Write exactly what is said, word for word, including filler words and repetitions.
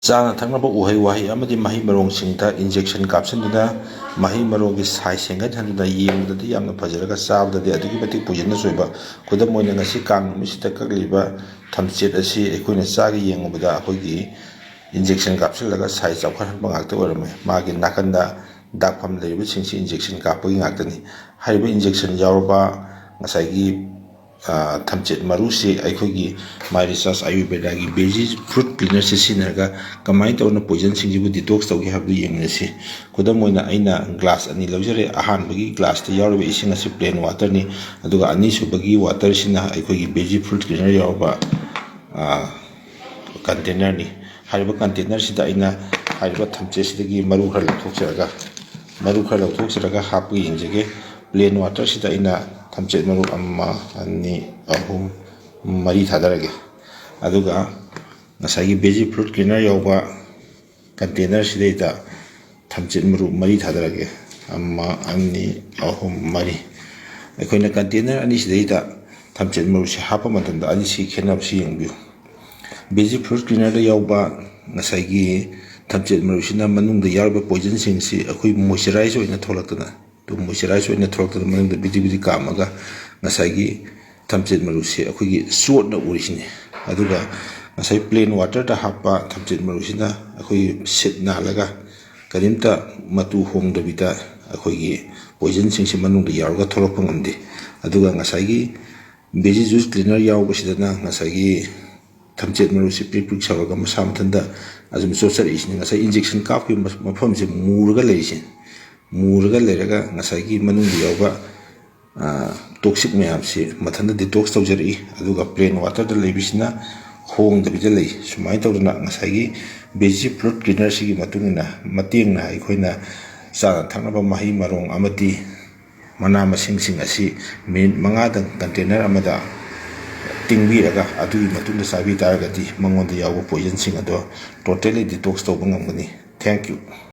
ꯆꯥꯅ ꯊꯛꯅꯕ ꯎꯍꯩ ꯋꯥꯍꯩ ꯑꯃꯗꯤ ꯃꯍꯩ ꯃꯔꯣꯡꯁꯤꯡꯗ injection ꯀꯥꯞꯁꯤꯟꯗꯨꯅ ꯃꯍꯩ ꯃꯔꯣꯡꯒꯤ ꯁꯥꯏꯖ ꯍꯦꯟꯒꯠꯍꯟꯗꯨꯅ ꯌꯦꯡꯕꯗꯗꯤ ꯌꯥꯝꯅ ꯐꯖꯔꯒ ꯆꯥꯕꯗꯗꯤ ꯑꯗꯨꯛꯀꯤ ꯃꯇꯤꯛ poisonous ꯑꯣꯏꯕ, ꯈꯨꯗꯝ ꯑꯣꯏꯅ ꯉꯁꯤ ꯀꯥꯡ ꯅꯨꯃꯤꯠꯁꯤꯗ ꯀꯛꯂꯤꯕ ꯊꯝꯆꯦꯠ ꯑꯁꯤ ꯑꯩꯈꯣꯏꯅ ꯆꯥꯒꯦ ꯌꯦꯡꯉꯨꯕꯗ ꯑꯩꯈꯣꯏꯒꯤ injection ꯀꯥꯞꯁꯤꯜꯂꯒ ꯁꯥꯏꯖ ꯆꯥꯎꯈꯠꯍꯟꯕ ꯉꯥꯛꯇ ꯑꯣꯏꯔꯝꯃꯦ꯫ ꯃꯥꯒꯤ ꯅꯥꯀꯟꯗ ꯗꯥꯛꯐꯝ ꯂꯩꯔꯤꯕꯁꯤꯡꯁꯤ injection ꯀꯥꯞꯄꯒꯤ ꯉꯥꯛꯇꯅꯤ꯫ ꯍꯥꯏꯔꯤꯕ injection ꯌꯥꯎꯔꯕ ꯉꯁꯥꯏꯒꯤ ꯊꯝꯆꯦꯠ ꯃꯔꯨꯁꯤ ꯑꯩꯈꯣꯏꯒꯤ My Recharge Ayurveda ꯒꯤ veggie fruit cleaner ꯁꯤ ꯁꯤꯖꯤꯟꯅꯔꯒ ꯀꯃꯥꯏꯅ ꯇꯧꯅ poison ꯁꯤꯡꯁꯤꯕꯨ detox ꯇꯧꯒꯦ ꯍꯥꯏꯕꯗꯨ ꯌꯦꯡꯃꯤꯟꯅꯁꯤ꯫ ꯈꯨꯗꯝ ꯑꯣꯏꯅ ꯑꯩꯅ glass ꯑꯅꯤ ꯂꯧꯖꯔꯦ꯫ ꯑꯍꯥꯟꯕꯒꯤ glass ꯇ ꯌꯥꯎꯔꯤꯕ ꯏꯁꯤꯡ ꯑꯁꯤ plain water ꯅꯤ, ꯑꯗꯨꯒ ꯑꯅꯤꯁꯨꯕꯒꯤ water ꯁꯤꯅ ꯑꯩꯈꯣꯏꯒꯤ veggie fruit cleaner ꯌꯥꯎꯕ container ꯅꯤ꯫ ꯍꯥꯏꯔꯤꯕ container ꯁꯤꯗ ꯑꯩꯅ ꯍꯥꯏꯔꯤꯕ ꯊꯝꯆꯦꯠꯁꯤꯗꯒꯤ ꯃꯔꯨ ꯈꯔ ꯂꯧꯊꯣꯛꯆꯔꯒ ꯃꯔꯨ ꯈꯔ ꯂꯧꯊꯣꯛꯆꯔꯒ ꯍꯥꯞꯄ ꯌꯦꯡꯖꯒꯦ꯫ Plain water ꯁꯤꯗ ꯑꯩꯅ ꯊꯝꯆꯦꯠ ꯃꯔꯨ ꯑꯃ, ꯑꯅꯤ, ꯑꯍꯨꯝ, ꯃꯔꯤ ꯊꯥꯗꯔꯒꯦ꯫ ꯑꯗꯨꯒ ꯉꯁꯥꯏꯒꯤ veggie fruit cleaner ꯌꯥꯎꯕ container ꯁꯤꯗꯩꯗ ꯊꯝꯆꯦꯠ ꯃꯔꯨ ꯃꯔꯤ ꯊꯥꯗꯔꯒꯦ꯫ ꯑꯃ, ꯑꯅꯤ, ꯑꯍꯨꯝ, ꯃꯔꯤ꯫ ꯑꯩꯈꯣꯏꯅ container ꯑꯅꯤꯁꯤꯗꯩꯗ ꯊꯝꯆꯦꯠ ꯃꯔꯨꯁꯤ ꯍꯥꯞꯄ ꯃꯇꯝꯗ ꯑꯅꯤꯁꯤ ꯈꯦꯠꯅꯕꯁꯤ ꯌꯦꯡꯕꯤꯌꯨ꯫ Veggie fruit cleaner ꯗ ꯌꯥꯎꯕ ꯉꯁꯥꯏꯒꯤ ꯊꯝꯆꯦꯠ ꯃꯔꯨꯁꯤꯅ ꯃꯅꯨꯡꯗ ꯌꯥꯎꯔꯤꯕ poison ꯁꯤꯡꯁꯤ ꯑꯩꯈꯣꯏ moisturize ꯑꯣꯏꯅ ꯊꯣꯛꯂꯛꯇꯅ, ꯑꯗꯨ moisturize ꯑꯣꯏꯅ ꯊꯣꯛꯂꯛꯇꯅ ꯃꯅꯨꯡꯗ ꯕꯤꯗꯤ ꯕꯤꯗꯤ ꯀꯥꯝꯃꯒ ꯉꯁꯥꯏꯒꯤ ꯊꯝꯆꯦꯠ ꯃꯔꯨꯁꯤ ꯑꯩꯈꯣꯏꯒꯤ ꯆꯣꯠꯅ ꯎꯔꯤꯁꯤꯅꯤ꯫ ꯑꯗꯨꯒ ꯉꯁꯥꯏ plain water ꯗ ꯍꯥꯞꯄ ꯊꯝꯆꯦꯠ ꯃꯔꯨꯁꯤꯅ ꯑꯩꯈꯣꯏꯒꯤ ꯁꯤꯠ ꯅꯥꯜꯂꯒ ꯀꯔꯤꯝꯇ ꯃꯇꯨ ꯍꯣꯡꯗꯕꯤꯗ ꯑꯩꯈꯣꯏꯒꯤ poison ꯁꯤꯡꯁꯤ ꯃꯅꯨꯡꯗ ꯌꯥꯎꯔꯒ ꯊꯣꯛꯂꯛꯄ ꯉꯝꯗꯦ꯫ ꯑꯗꯨꯒ ꯉꯁꯥꯏꯒꯤ veggie juice cleaner ꯌꯥꯎꯕꯁꯤꯗꯅ ꯉꯁꯥꯏꯒꯤ ꯊꯝꯆꯦꯠ ꯃꯔꯨꯁꯤ ꯄ꯭ꯔꯤꯛ ꯄ꯭ꯔꯤꯛ ꯁꯧꯔꯒ ꯃꯁꯥ ꯃꯊꯟꯇ ꯑꯗꯨꯝ ꯆꯣꯠꯆꯔꯛꯏꯁꯤꯅꯤ꯫ ꯉꯁꯥꯏ injection ꯀꯥꯞꯈꯤꯕ ꯃꯐꯝꯁꯤ ꯃꯨꯔꯒ ꯂꯩꯔꯤꯁꯦ, ꯃꯨꯔꯒ ꯂꯩꯔꯒ ꯉꯁꯥꯏꯒꯤ ꯃꯅꯨꯡꯗ ꯌꯥꯎꯕ toxic ꯃꯌꯥꯝꯁꯤ ꯃꯊꯟꯇ detox ꯇꯧꯖꯔꯛꯏ꯫ ꯑꯗꯨꯒ plain water ꯗ ꯂꯩꯕꯁꯤꯅ ꯍꯣꯡꯗꯕꯤꯗ ꯂꯩ꯫ ꯁꯨꯃꯥꯏꯅ ꯇꯧꯗꯅ ꯉꯁꯥꯏꯒꯤ veggie fruit cleaner ꯁꯤꯒꯤ ꯃꯇꯨꯡ ꯏꯟꯅ ꯃꯇꯦꯡꯅ ꯑꯩꯈꯣꯏꯅ ꯆꯥꯅ ꯊꯛꯅꯕ ꯃꯍꯩ ꯃꯔꯣꯡ ꯑꯃꯗꯤ ꯃꯅꯥ ꯃꯁꯤꯡꯁꯤꯡ ꯑꯁꯤ ꯃꯤꯅꯤꯠ ꯃꯉꯥꯗꯪ container ꯑꯃꯗ ꯇꯤꯡꯕꯤꯔꯒ ꯑꯗꯨꯒꯤ ꯃꯇꯨꯡꯗ ꯆꯥꯕꯤ ꯇꯥꯔꯒꯗꯤ ꯃꯉꯣꯟꯗ ꯌꯥꯎꯕ poison ꯁꯤꯡ ꯑꯗꯣ totally detox ꯇꯧꯕ ꯉꯝꯒꯅꯤ꯫ Thank you꯫